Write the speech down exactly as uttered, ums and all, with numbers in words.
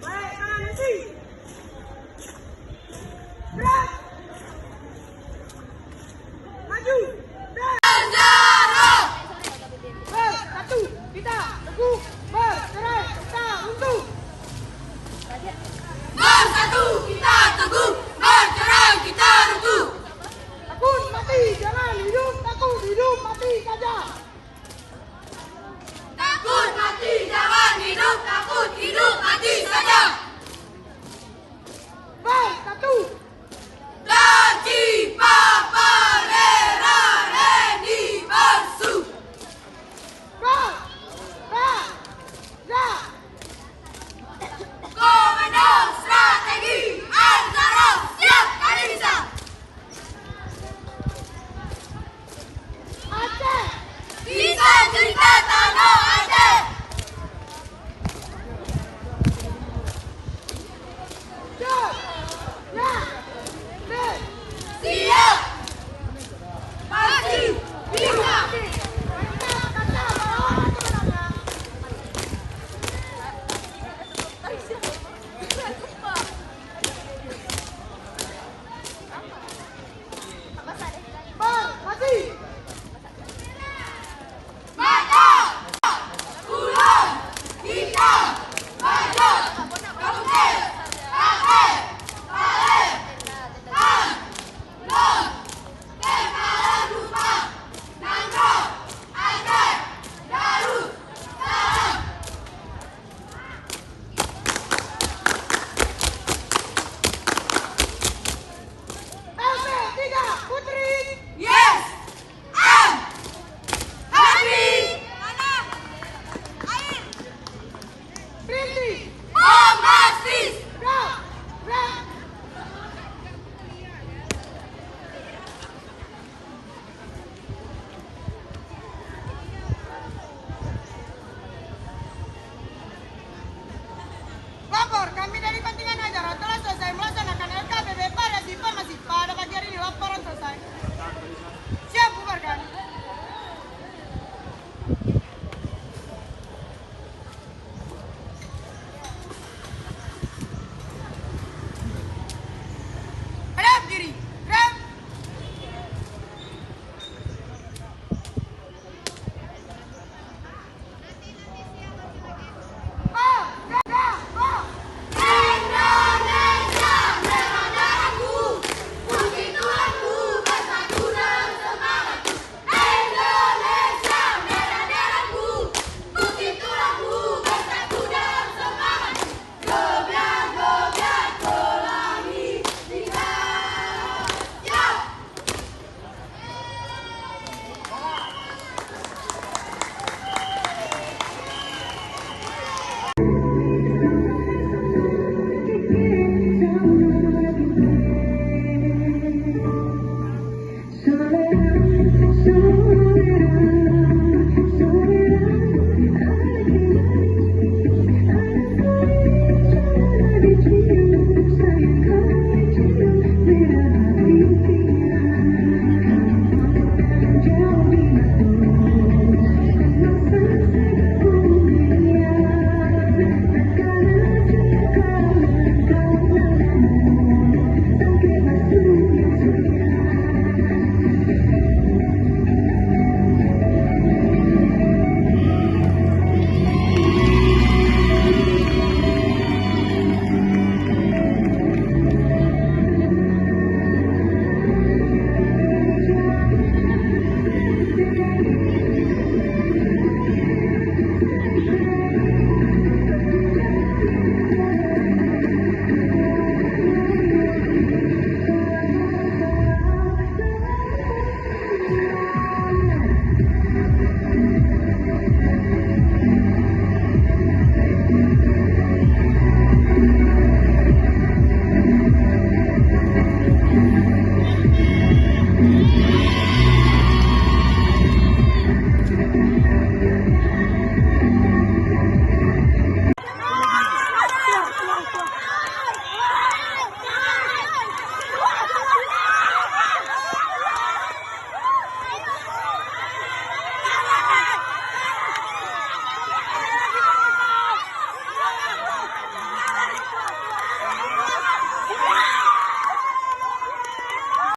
Baik, kanan isi. Gerak. Maju. Dan. Bersatu kita teguh, bercerai kita runtuh. Bersatu kita teguh, bercerai kita runtuh. Takut mati jangan hidup, takut hidup mati saja. Takut mati jangan hidup, takut hidup mati saja. Bersatu. Gaji Papa Lera Randy Beusu. Ba, ba, ya. Komando strategi Al-Zaraf siap kali bisa. Aceh. Kisah cerita tanoh Aceh. Siap. Siap. Maju. Bisa. L P tiga Putri. Yes. Am. Happy. Pretty. Bombastis. Go. Go. Lapor, kami dari kontingen acara telah selesai melaksanakan